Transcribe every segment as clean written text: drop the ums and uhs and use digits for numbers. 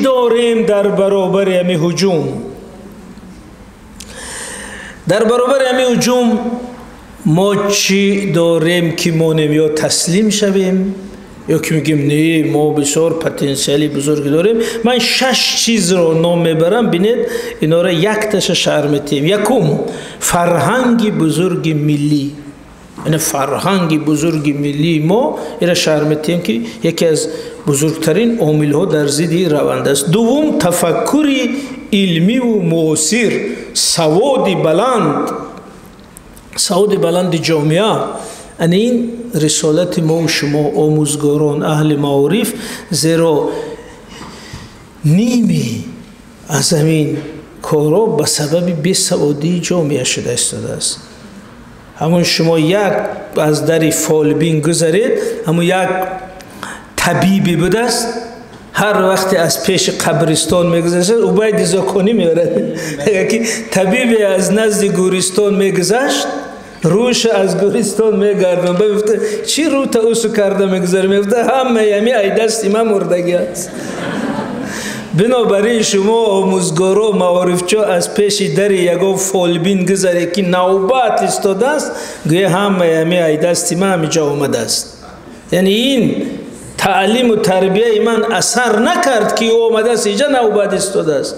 дорем дар баробари ҳамин ҳуҷум? Дар баробари ҳамин ҳуҷум мо чӣ дорем ки монем? Ё таслим шавем, ё ки мегӯем не, мо бисёр потенсиали бузург дорем. Ман 6 чизро ном мебарам, бинед, инора якташа шарҳ метиҳем. Якум, фарҳанги бузурги миллӣ. Яъне фарҳанги бузурги миллии мо ира шарҳ метиҳем, ки яке аз бузургтарин омилҳо дар зидди раванд аст. Дуввум, тафаккури илмиву муосир, саводи баланд, саводи баланди ҷомеа. Ана ин рисолати мо шумо, омӯзгорон, аҳли маориф, зеро ними аз ҳамин корҳо ба сабаби бесаводии ҷомеа шуда истодааст. Ҳамон шумо як аз дари фолбин гузаред, ҳамон як табибе будааст, ҳар вақте аз пеши қабристон мегузашт, Убайди Зоконӣ меорад, ки табибе аз назди гӯристон мегузашт, рӯша аз гӯристон мегардон, мегуфта чӣ рӯта усу карда мегузарӣ? Мегуфта ҳамаи ҳами ай дасти ман мурдагӣ аст. Бинобар ин шумо омӯзгоро, маорифчо аз пеши дари ягон фолбин гузаре, ки навбат истодааст, гӯя ҳамаи ҳами ай дасти ман ҳамиҷа омадааст. Яъне ин таълиму тарбияи ман асар накард, ки ӯ омадааст иҷа навбат истодааст.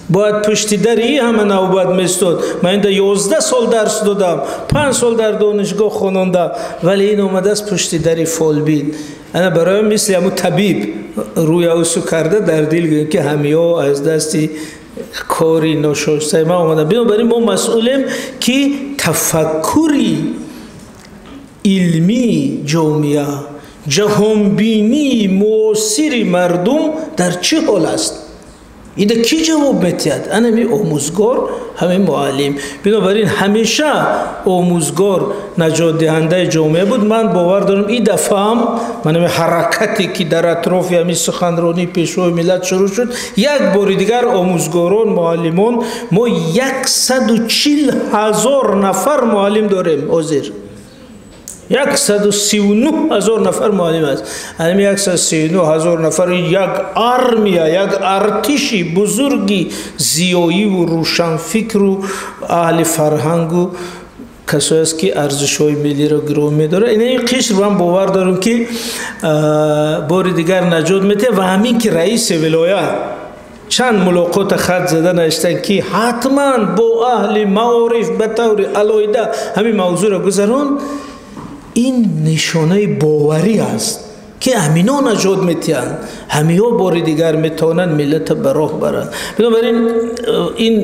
Бояд пушти дари ин ҳама навбат местод. Ман инда 11 сол дарс додам, 5 сол дар донишгоҳ хонондам, вале ин омадааст пушти дари фолбин. Ана барои мисли ҳамун табиб рӯя усу карда дар дил гӯем, ки ҳамиҳо аз дасти кори ношоистаи ман омаданд. Бинобар ин мо масъулем, ки тафаккури илмии ҷомеа, ҷаҳонбинии муосири мардум дар чӣ ҳол аст? Ида кӣ ҷавоб метиҳад? Ана ҳамин омӯзгор, ҳамин муаллим. Бинобар ин ҳамеша омӯзгор наҷотдиҳандаи ҷомеа буд. Ман бовар дорам, ин дафъаам ман ҳамин ҳаракате, ки дар атрофи ҳамин суханронии пешвои миллат шурӯъ шуд, як бори дигар омӯзгорон, муаллимон, мо 140 000 нафар муаллим дорем ҳозир. 139 000 нафар муаллим аст. Ҳамин 139 000 нафар як армия, як артиши бузурги зиёиву рӯшанфикру аҳли фарҳангу касое аст, ки арзишҳои миллиро гиромӣ медорад. Ин қишр ман бовар дорам, ки бори дигар наҷот метиҳад. Ва ҳамин ки раиси вилоят чанд мулоқота хат зада навиштанд, ки ҳатман бо аҳли маориф ба таври алоҳида ҳамин мавзӯъро гузарон, ин нишонаи боварӣ аст, ки ҳамино наҷот метиҳанд, ҳамиҳо бори дигар метавонанд миллата ба роҳ баранд. Бинобар ин ин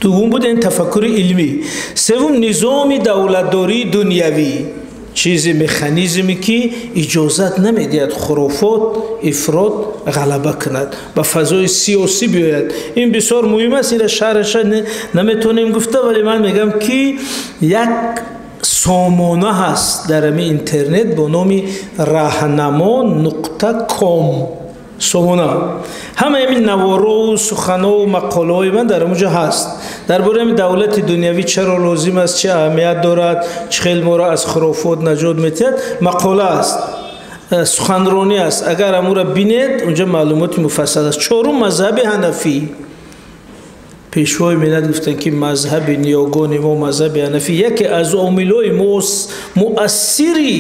дуввум буд, ин тафаккури илмӣ. Севум, низоми давлатдории дунявӣ, чизи механизме, ки иҷозат намедиҳад хурофот, ифрот ғалаба кунад, ба фазои сиёсӣ биёяд. Ин бисёр муҳим аст, ина шарҳаша наметавонем гуфта, вале ман мегӯям, ки як сомона ҳаст дар ҳамин интернет бо номи раҳнамо нуқта ком. Сомона ҳамаи ҳамин наворову суханову мақолаҳои ман дар онҷо ҳаст. Дар бораи ҳамин давлати дунявӣ чаро лозим аст, чӣ аҳамият дорад, чӣ хел моро аз хурофот наҷот метиҳад, мақола аст, суханронӣ аст. Агар ҳамуро бинед, онҷо маълумоти муфассал аст. Чорум, мазҳаби ҳанафӣ. Пешвои миллат гуфтанд, ки мазҳаби ниёгони мо, мазҳаби ҳанафӣ, яке аз омилҳои муассири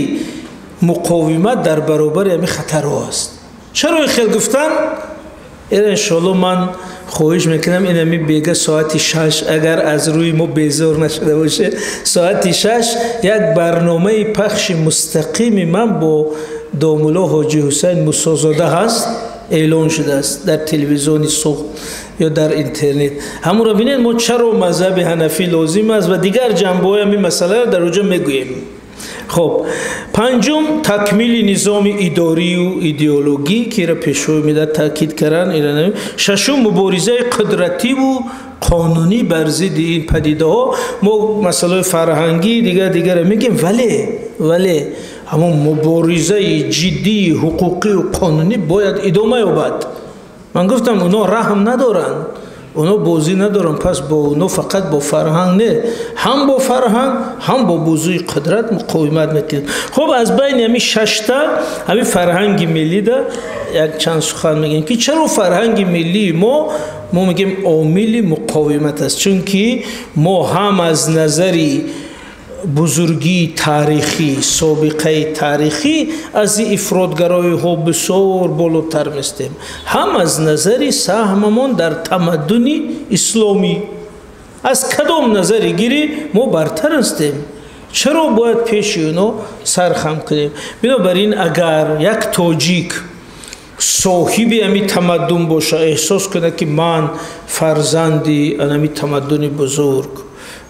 муқовимат дар баробари ҳамин хатарҳо аст. Чаро ин хел гуфтанд? Ира иншоалло ман хоҳиш мекунам, ин ҳамин бега соати 6, агар аз рӯи мо безор нашуда боше, соати 6 як барномаи пахши мустақими ман бо домулло Ҳоҷи Ҳусайн Мусозода ҳаст, эълон шудааст дар телевизиони Суғд ё дар интернет. Ҳамонро бинед, мо чаро мазҳаби ҳанафӣ лозим аст ва дигар ҷанбаҳои ҳамин масъаларо дар оҷо мегӯем. Хоб, панҷум, такмили низоми идорию идеологӣ, ки ира пешвои миллат таъкид карданд. Шашум, муборизаи қудративу қонунӣ бар зидди ин падидаҳо. Мо масъалаҳои фарҳангӣ дигар дигарро мегӯем, вале ҳамон муборизаи ҷиддии ҳуқуқию қонунӣ бояд идома ёбад. Ман гуфтам, оно раҳм надоранд, оно бозӣ надоранд, пас бо оно фақат бо фарҳанг не, ҳам бо фарҳанг, ҳам бо бозуи қудрат муқовимат мекунанд. Хуб, аз байни ҳамин шашта ҳамин фарҳанги миллида як чанд сухан мегӯем ки чаро фарҳанги миллии мо мегӯем омили муқовимат аст, чунки мо ҳам аз назари бузургии таърихӣ, собиқаи таърихӣ аз ифротгароиҳо бисёр болотар местем, ҳам аз назари саҳмамон дар тамаддуни исломӣ. Аз кадом назари гирӣ мо бартар ҳастем. Чаро бояд пеши оно сархам кунем? Бинобар ин агар як тоҷик соҳиби ҳами тамаддун боша, эҳсос кунад ки ман фарзанди ҳами тамаддуни бузург,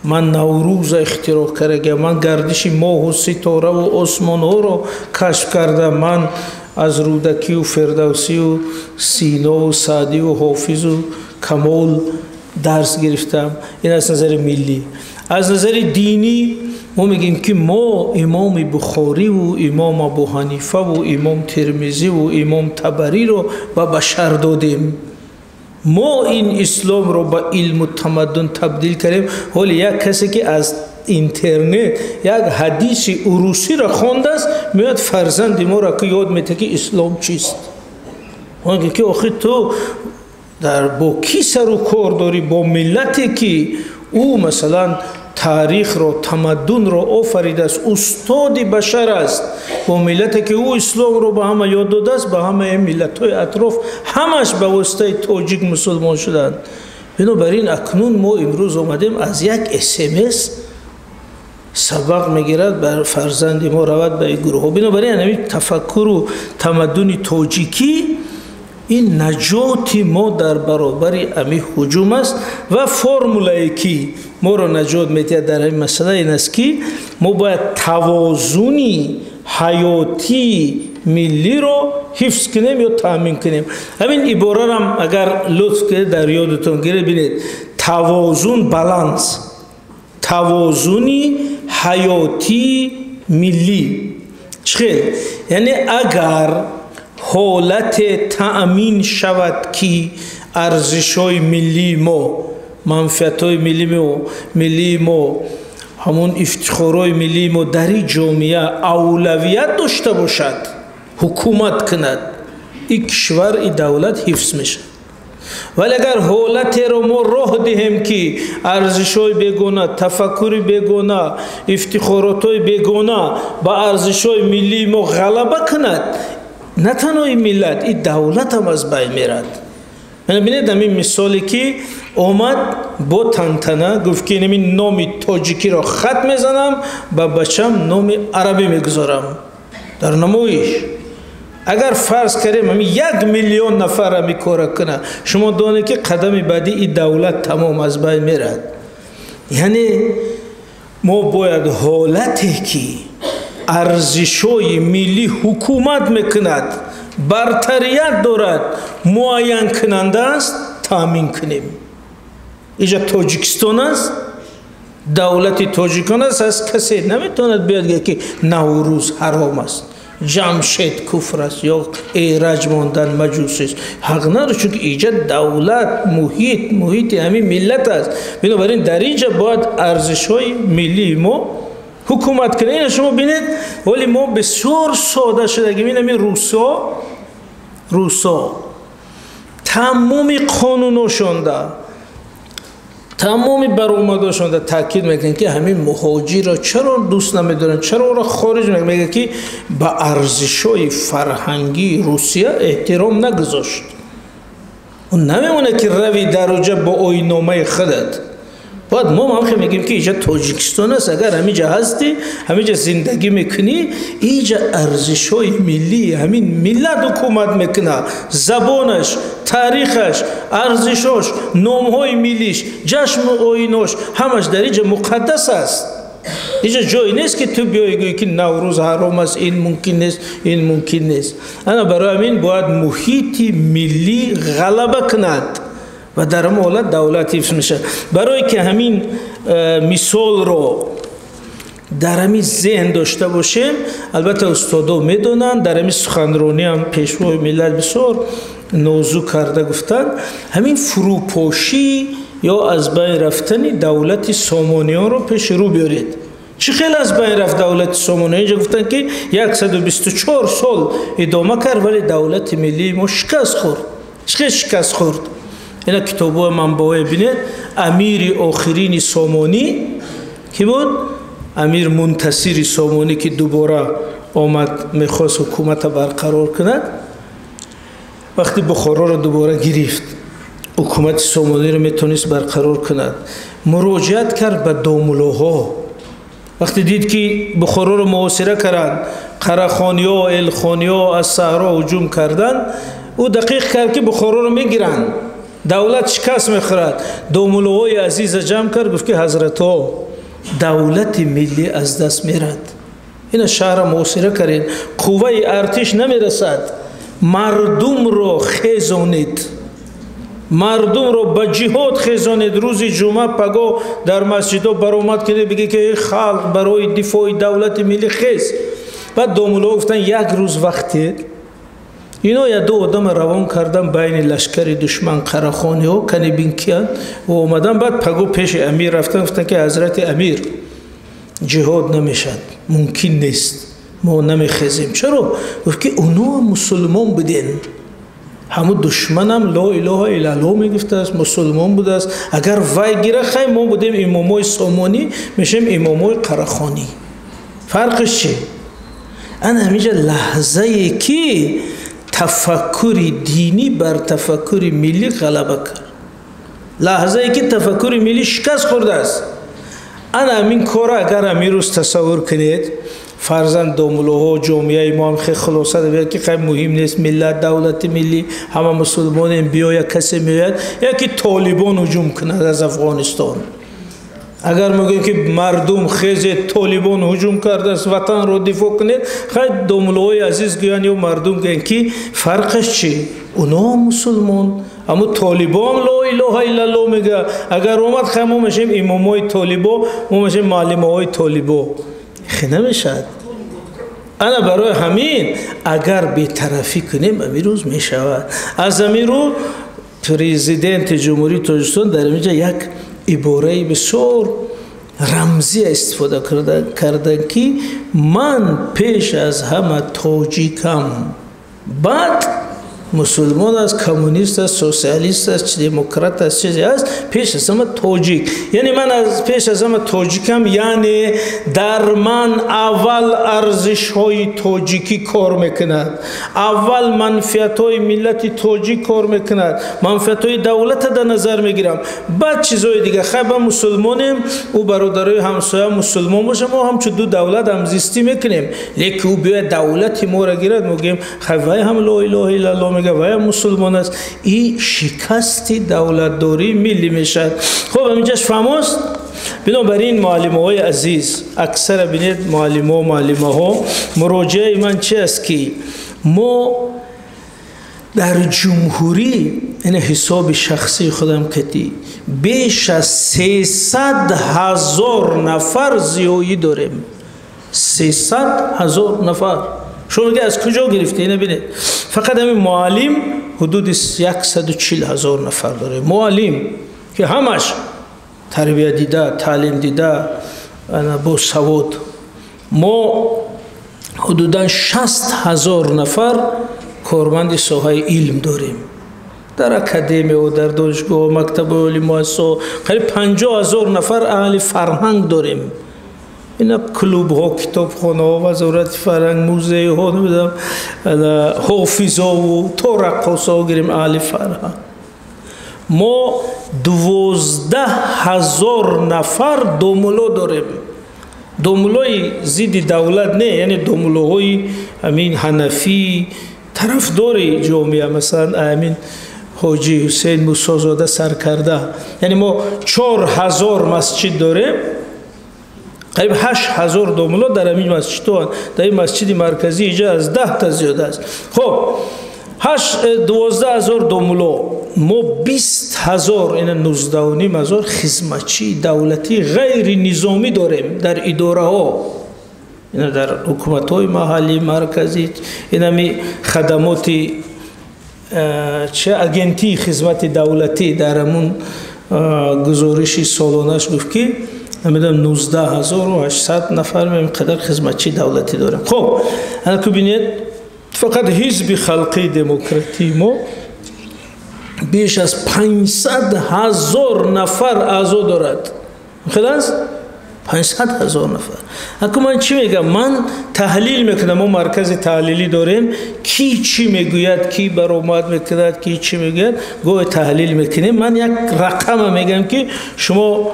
ман Наврӯза ихтироъ кардагиам, ман гардиши моҳу ситораву осмонҳоро кашф кардам, ман аз Рӯдакию Фирдавсию Синову Саъдиву Ҳофизу Камол дарс гирифтам. Ин аз назари миллӣ. Аз назари динӣ мо мегӯем ки мо имоми Бухориву имом Абу Ҳанифаву имом Термизиву имом Табариро ба башар додем. Мо ин исломро ба илму тамаддун табдил кардем. Ҳоле як касе ки аз интернет як ҳадиси урусиро хондааст, меояд фарзанди моро ки ёд метаҳад ки ислом чист. Он ки охи ту дар бо кӣ сару кор дорӣ? Бо миллате ки ӯ масалан таърихро, тамаддунро офаридааст, устоди башар аст, бо миллате ки ӯ исломро ба ҳама ёд додааст, ба ҳамаи миллатҳои атроф ҳамаш ба воситаи тоҷик мусулмон шуданд. Бинобар ин акнун мо имрӯз омадем аз як СМС сабақ мегирад бар фарзанди мо равад ба ин гурӯҳҳо. Бинобар ин ҳамин тафаккуру тамаддуни тоҷикӣ ин наҷоти мо дар баробари ҳамин ҳуҷум аст ва формулае ки моро наҷот медиҳад дар ҳамин масъала ин аст ки мо бояд тавозуни ҳаётии миллиро ҳифз кунем ё таъмин кунем. Ҳамин иборарам агар лутф кунед дар ёдатон гиред, бинед, тавозун, баланс, тавозуни ҳаётии миллӣ чӣ хел? Яъне агар ҳолате таъмин шавад ки арзишҳои миллии мо, манфиатҳои миллии мо, ҳамон ифтихорҳои миллии мо дар ин ҷомеа авлавият дошта бошад, ҳукумат кунад, ин кишвар, ин давлат ҳифз мешавад. Вале агар ҳолатеро мо роҳ диҳем ки арзишҳои бегона, тафаккури бегона, ифтихоротҳои бегона ба арзишҳои миллии мо ғалаба кунад, на танҳо ин миллат, ин давлат ҳам аз байн мерад. Бинед ҳамин мисоле ки омад бо тантана гуфт ки ин номи тоҷикиро хат мезанам, ба бачам номи арабӣ мегузорам дар намоиш. Агар фарз кардем ҳамин 1 миллион нафар ҳамин кора кунад, шумо донед ки қадами баъдӣ ин давлат тамом аз байн мерад. Яъне мо бояд ҳолате ки арзишҳои миллӣ ҳукумат мекунад, бартарият дорад, муайянкунанда аст, таъмин кунем. Инҷа Тоҷикистон аст, давлати тоҷикон аст, аз касе наметавонад биёд гӯяд ки Наврӯз ҳаром аст, Ҷамшед куфр аст ё Эраҷ мондан маҷусист. Ҳақ надорад, чунки инҷа давлат, муҳити ҳамин миллат аст. Бинобар ин дар инҷа бояд арзишҳои миллии мо ҳукумат кунад. Ина шумо бинед, вале мо бисёр сода шудагим. Ин ҳамин русо тамоми қонуношонда, тамоми баромадошонда таъкид мекунанд ки ҳамин муҳоҷирро чаро дӯст намедоранд, чаро ӯро хориҷ мекунанд. Мегӯяд ки ба арзишҳои фарҳангии Русия эҳтиром нагузошт. Ӯ намемонад ки рави дар оҷа бо оинномаи худат. Бояд мо ҳам хел мегӯем ки инҷа Тоҷикистон аст, агар ҳаминҷа ҳастӣ, ҳаминҷа зиндагӣ мекунӣ, инҷа арзишҳои миллии ҳамин миллат ҳукумат мекунад, забонаш, таърихаш, арзишҳош, номҳои миллиш, ҷашну оинош ҳамаш дар инҷа муқаддас аст. Инҷа ҷое нест ки ту биёӣ гӯӣ ки Наврӯз ҳаром аст, ин мумкин нест, ин мумкин нест. Ана барои ҳамин бояд муҳити миллӣ ғалаба кунад ва дар ҳамон ҳолат давлат ҳифз мешавад. Барое ки ҳамин мисолро дар ҳамин зеҳн дошта бошем, албатта устодо медонанд, дар ҳамин суханронӣ ҳам пешвои миллат бисёр нозук карда гуфтанд, ҳамин фурӯпошӣ ё аз байн рафтани давлати сомониёнро пеши рӯ биёред. Чӣ хел аз байн рафт давлати Сомонӣ? Инҷа гуфтанд, ки 124 сол идома кард, вале давлати миллии мо шикаст хӯрд. Чӣ хел шикаст хӯрд? Ина китобҳои манбаъое бинед. Амири охирини Сомонӣ ки буд? Амир Мунтасири Сомонӣ, ки дубора омад, мехост ҳукумата барқарор кунад. Вақти Бухороро дубора гирифт, ҳукумати Сомониро метавонист барқарор кунад, муроҷиат кард ба домулоҳо. Вақте дид, ки Бухороро муҳосира карданд, қарахониҳо, элхониҳо аз саҳро ҳуҷум карданд, ӯ дақиқ кард, ки Бухороро мегиранд, давлат шикаст мехӯрад. Домулоҳои азиза ҷамъ кард, гуфт, ки ҳазратҳо, давлати миллӣ аз даст мерад, ина шаҳрро муҳосира кардед, қувваи артиш намерасад, мардумро хезонед, мардумро ба ҷиҳод хезонед. Рӯзи ҷумъа паго дар масҷидҳо баромад кунед, бигед, ки эй халқ, барои дифои давлати миллӣ хез. Баъд домулоҳо гуфтанд, як рӯз вақт. Ино я ду одама равон кардан байни лашкари душман, қарахониҳо, кани бин киянд. Ва омадан, баъд паго пеши амир рафтан, гуфтанд, ки ҳазрати амир, ҷиҳод намешад, мумкин нест, мо намехезем. Чаро? Гуфт, ки оно мусулмон буден, ҳамун душманам ло илоҳа иллаллоҳ мегуфтааст, мусулмон будааст. Агар вай гира, хай, мо будем имомои Сомонӣ, мешем имомои Қарахонӣ, фарқиш чи? Ана ҳаминҷа лаҳзае, ки тафаккури динӣ бар тафаккури миллӣ ғалаба кард, лаҳзае, ки тафаккури миллӣ шикаст хӯрдааст. Ана ҳамин кора агар ҳамин рӯз тасаввур кунед, фарзанд, домулоҳо, ҷомеаи мо ҳам хел хулоса биёяд, ки хай, муҳим нест миллат, давлати миллӣ, ҳама мусулмонем, биёяд касе меояд, яки Толибон ҳуҷум кунад аз Афғонистон, агар мегӯем, ки мардум, хезе, Толибон ҳуҷум кардааст, ватанро дифоъ кунед, хай, домулоҳои азиз гӯянд ё мардум гӯянд, ки фарқаш чӣ? Оно мусулмон, аммо толибон ло илоҳа иллаллоҳ мегӯяд. Агар омад, хай, мо мешем имомои толибо, мо мешем муаллимаҳои толибо. Хе, намешавад. Ана барои ҳамин, агар бетарафӣ кунем, ҳамин рӯз мешавад. Аз ҳамин рӯ Президенти Ҷумҳурии Тоҷикистон дар инҷа як ибораи бисёр рамзия истифода карданд, ки ман пеш аз ҳама тоҷикам, баъд мусулмон аст, коммунист аст, социалист аст, демократ аст, чизе аст, пеш аз ҳама тоҷик. Яъне ман аз пеш аз ҳама тоҷикам, яъне дар ман аввал арзишҳои тоҷикӣ кор мекунад, аввал манфиатҳои миллати тоҷик кор мекунад, манфиатҳои давлата дар назар мегирам, баъд чизҳои дигар. Хай, ба мусулмонем, ӯ бародарои ҳамсоя мусулмон боша, мо ҳамчун ду давлат ҳамзистӣ мекунем. Лекин ӯ биёяд, давлати моро гирад, мо гӯем, хай, вай ҳам ло илоҳа иллаллоҳ мега, вай ҳам мусулмон аст, и шикасти давлатдории миллӣ мешавад. Хуб, ҳаминҷаш фаҳмост. Бинобар ин, муаллимаҳои азиз, аксара бинед, муаллимо, муаллимаҳо, муроҷиаи ман чи аст, ки мо дар ҷумҳурӣ, ина ҳисоби шахсии худам катӣ, беш аз 300 000 нафар зиёӣ дорем. 300 000 нафар. Шумо мега, аз куҷо гирифте? Ина бинед, фақат ҳамин муаллим ҳудуди 140 000 нафар дорем, муаллим, ки ҳамаш тарбия дида, таълим дида, босавод. Мо ҳудудан 60 000 нафар корманди соҳаи илм дорем дар академияо, дар донишгоҳ, мактабҳои оли, муассисаҳо. Қариб 50 000 нафар аҳли фарҳанг дорем. Ина клубҳо, китобхонаҳо, Вазорати фарҳанг, музейҳо, намедонам, ҳофизову то раққосҳо гирем, аҳли фарҳанг. Мо 12 000 нафар домуло дорем. Домулои зидди давлат не, яъне домулоҳои ҳамин ҳанафӣ, тарафдори ҷомеа, масалан, ҳамин ҳоҷи Ҳусейн Мусозода саркарда. Яъне мо 4000 масҷид дорем, қариб 8000 домуло дар ҳамин масҷидҳо. Дар ин масҷиди марказӣ иҷа аз 10 та зиёд аст. Хуб, 12 000 домуло. Мо 20 000, ина 19,5 ҳазор хизматчии давлатии ғайринизомӣ дорем дар идораҳо, ина дар ҳукуматҳои маҳаллӣ, марказӣ, инами хадамоти чи, Агентии хизмати давлатӣ дар ҳамун гузориши солонаш гуфт, ки Намедонам 19800 нафар инқадар хизматчии давлатӣ дорем. Хуб, ана бинед, фақат ҳизби халқии демократии мо беш аз 500 ҳазор нафар аъзо дорад. Хел аст? 500 ҳазор нафар. Аку ман чӣ мегам? Ман таҳлил мекунам, мо маркази таҳлилӣ дорем, ки чӣ мегӯяд, ки баромад мекунад, ки чӣ мегӯяд, гоҳе таҳлил мекунем. Ман як рақама мегам, ки шумо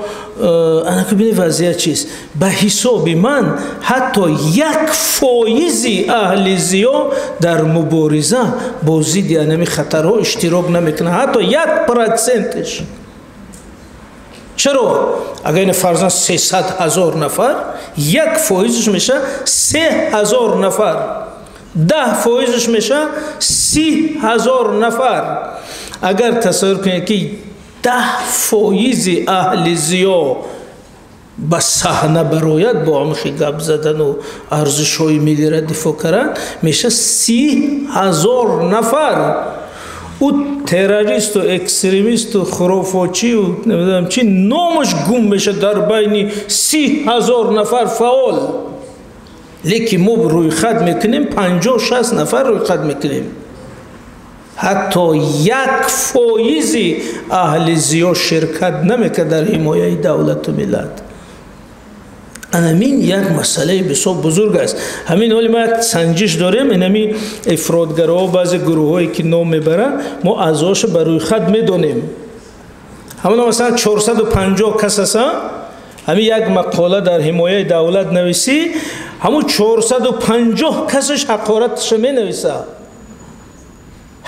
анаку бинед вазъият чист. Ба ҳисоби ман ҳатто 1% аҳли зиё дар мубориза бо зидди анами хатарҳо иштирок намекунад, ҳатто 1%-ш. Чаро? Агар ин фарзан 300 ҳазор нафар, 1%-ш меша 3 ҳазор нафар, 10%-ш меша 30 ҳазор нафар. Агар тасаввур кунед, ки 10% аҳли зиё ба саҳна барояд, бо ҳамихи гап задану арзишҳои миллиро дифоъ кардан, меша 30 ҳазор нафар. Ӯ террористу экстремисту хурофочию намедонам чи номаш гум меша дар байни 30 ҳазор нафар фаъол. Лекин мо рӯйхат мекунем, 50-60 нафар рӯйхат мекунем. Ҳатто 1% аҳли зиё ширкат намекард дар ҳимояи давлату миллат. Анамин як масъалаи бисёр бузург аст. Ҳамин ҳоли мо як санҷиш дорем, инами ифротгароҳо, баъзе гурӯҳҳое ки ном мебаранд, мо аъзоашо ба рӯйхат медонем. Ҳамона масалан 450 кас ҳастанд, ҳамин як мақола дар ҳимояи давлат нависӣ, ҳамун 450 касаш ҳақораташа менависа,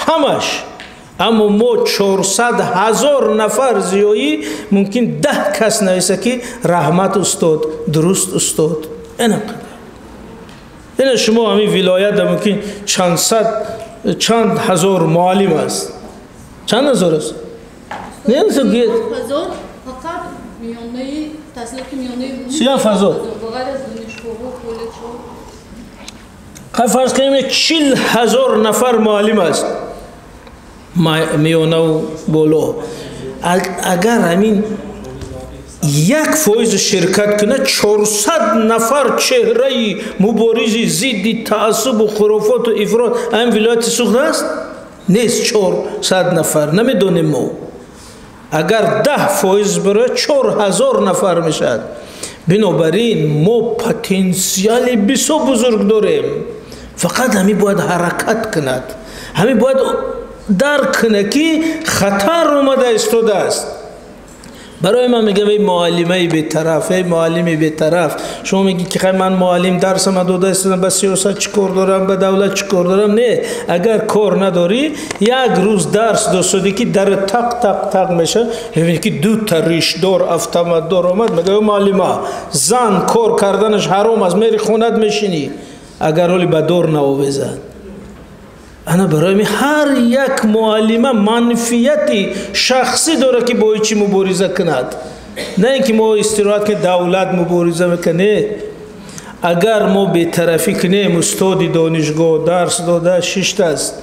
ҳамаш. Аммо мо 400 ҳазор нафар зиёӣ мумкин 10 кас нависа, ки раҳмат устод, дуруст устод. Ина қадар. Ина шумо ҳамин вилоятда мумкин чанд сад, чанд ҳазор муаллим аст. Чанд ҳазор аст? Не, ҳазор фақат миёнаи таҳсилоти миёнаи 37 ҳазор. Ба ғайр аз донишгоҳҳо, коллеҷҳо. Фарз кунем, 40 ҳазор нафар муаллим аст миёнаву боло. Агар ҳамин 1% ширкат кунад, 400 нафар чеҳраи муборизи зидди таассубу хурофоту ифрот ҳамин вилояти Суғд аст? Нест 400 нафар, намедонем мо. Агар 10% барояд, 4000 нафар мешавад. Бинобар ин мо потенсиали бисёр бузург дорем. Фақат ҳамин бояд ҳаракат кунад, ҳамин бояд дарк кунад, ки хатар омада истодааст. Барои ман мегӯям, эй муаллимаи бетараф, эй муаллими бетараф, шумо мегӯед, ки хай, ман муаллим, дарсама дода истодам, ба сиёсат чӣ кор дорам, ба давлат чӣ кор дорам? Не, агар кор надорӣ, як рӯз дарс досодӣ, ки дар тақ тақ тақ мешавад, мебинӣ, ки дута ришдор, автоматдор омад, мегӯяд: «Муаллима, зан кор карданаш ҳаром аст, мери хонат мешинӣ», агар ҳоли ба дор наовезад. Ана барои ми ҳар як муаллима манфиати шахсӣ дорад, ки бо чӣ мубориза кунад. На ин ки мо истироҳат ки давлат мубориза мекунад. Агар мо бетарафӣ кунем, устоди донишгоҳ дарс дода шиштааст,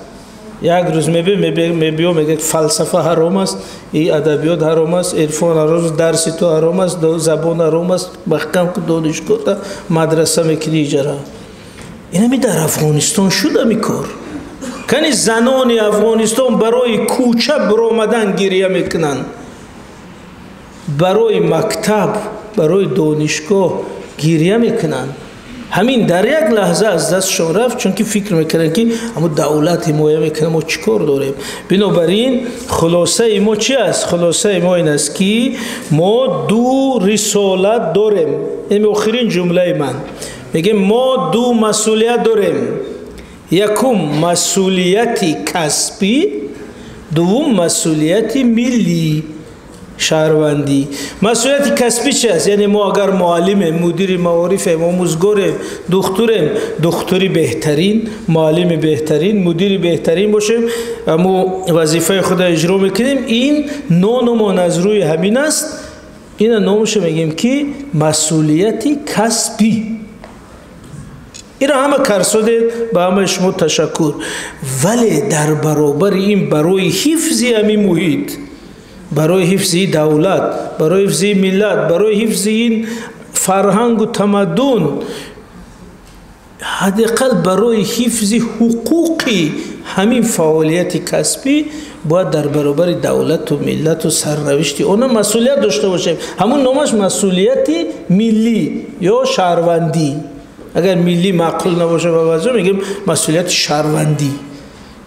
як рӯз мебиё, мегӯяд: «Фалсафа ҳаром аст, и адабиёт ҳаром аст, ирфон ҳаром аст, дарси ту ҳаром аст, забон ҳаром аст, маҳкам ку донишгоҳта, мадраса мекунӣ иҷара». Инами дар Афғонистон шуд ами кор. Кани занони Афғонистон барои кӯча биромадан гирия мекунанд, барои мактаб, барои донишгоҳ гирия мекунанд. Ҳамин дар як лаҳза аз дастшон рафт, чунки фикр мекунанд, ки ҳамо давлат ҳимоя мекунад, мо чӣ кор дорем? Бинобар ин хулосаи мо чи аст? Хулосаи мо ин аст, ки мо ду рисолат дорем. Ин охирин ҷумлаи ман. Мегӯем, мо ду масъулият дорем: якум масъулияти касбӣ, дуввум масъулияти миллӣ, шаҳрвандӣ. Масъулияти касбӣ чи аст? Яъне мо агар муаллимем, мудири маорифем, омӯзгорем, духтурем, духтури беҳтарин, муаллими беҳтарин, мудири беҳтарин бошем, мо вазифаи худро иҷро мекунем. Ин нонумон аз рӯи ҳамин аст. Ина номашо мегӯем, ки масъулияти касбӣ. Ира ҳама карсодед, ба ҳамаи шумо ташаккур. Вале дар баробари ин, барои ҳифзи ҳамин муҳит, Барои ҳифзи давлат, барои ҳифзи миллат, барои ҳифзи ин фарҳангу тамаддун, ҳадди ақал барои ҳифзи ҳуқуқи ҳамин фаъолияти касбӣ бояд дар баробари давлату миллату сарнавишти она масъулият дошта бошем. Ҳамун номаш масъулияти миллӣ ё шаҳрвандӣ. Агар миллӣ маъқул набошад ба баъзеҳо, мегӯем масъулияти шаҳрвандӣ,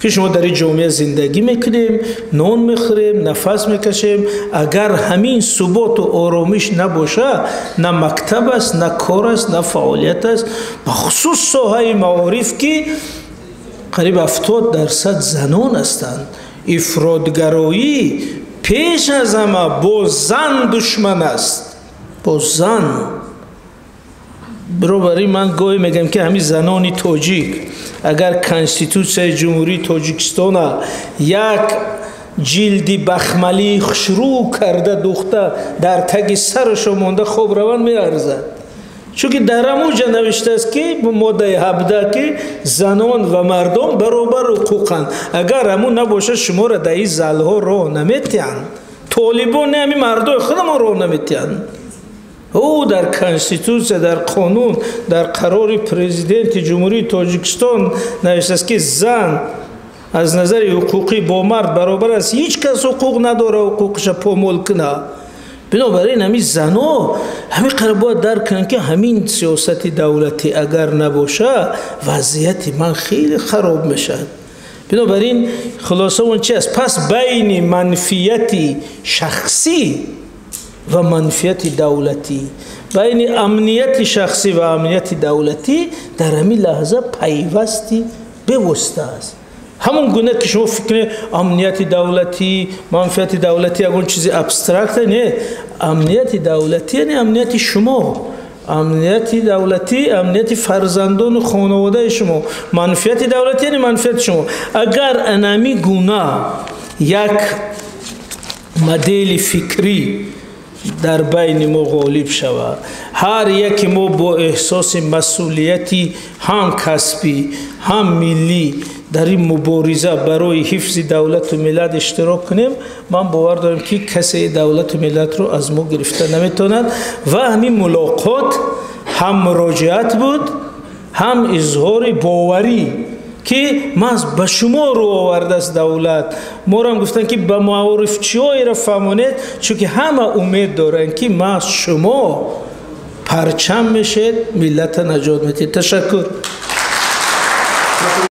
ки шумо дар ин ҷомеа зиндагӣ мекунем, нон мехӯрем, нафас мекашем. Агар ҳамин суботу оромиш набоша, на мактаб аст, на кор аст, на фаъолият аст, бахусус соҳаи маориф, ки қариб 70% занон ҳастанд. Ифротгароӣ пеш аз ҳама бо зан душман аст, бо зан. Бинобар ин ман гоҳе мегӯям, ки ҳамин занони тоҷик агар Конститутсияи Ҷумҳурии Тоҷикистона як ҷилди бахмалии хушрӯ карда духта дар таги сарашо монда хоб раванд, меарзад, чунки дар ҳамуҷа навиштааст, ки моддаи 17, ки занон ва мардон баробар ҳуқуқанд. Агар ҳамун набошад, шуморо дар ин залҳо роҳ наметиҳанд. Толибон не, ҳамин мардои худамон роҳ наметиҳанд. Ӯ дар Конститутсия, дар қонун, дар қарори Президенти Ҷумҳурии Тоҷикистон навиштааст, ки зан аз назари ҳуқуқӣ бо мард баробар аст, ҳеҷ кас ҳуқуқ надорад ҳуқуқаша помол кунад. Бинобар ин ҳамин зано ҳамин қадр бояд дарк кунанд, ки ҳамин сиёсати давлатӣ агар набошад, вазъияти ман хеле хароб мешавад. Бинобар ин хулоса он чи аст? Пас байни манфиати шахсӣ ва манфиати давлатӣ, байни амнияти шахсӣ ва амнияти давлатӣ дар ҳамин лаҳза пайвасти бевосита аст. Ҳамон гуна ки шумо фикр кунед, амнияти давлатӣ, манфиати давлатӣ ягон чизи абстракта, не. Амнияти давлатӣ яъне амнияти шумо, амнияти давлатӣ амнияти фарзандону хонаводаи шумо, манфиати давлатӣ яъне манфиати шумо. Агар анами гуна як модели фикрӣ дар байни мо ғолиб шавад, ҳар яке мо бо эҳсоси масъулияти ҳам касбӣ, ҳам миллӣ дар ин мубориза барои ҳифзи давлату миллат иштирок кунем, ман бовар дорам, ки касе давлату миллатро аз мо гирифта наметавонад. Ва ҳамин мулоқот ҳам муроҷиат буд, ҳам изҳори боварӣ, ки маҳз ба шумо рӯ овардааст давлат. Морам гуфтанд, ки ба маорифчиҳоеро фаҳмонед, чунки ҳама умед доранд, ки маҳз шумо парчам мешед, миллата наҷот медиҳед. Ташаккур.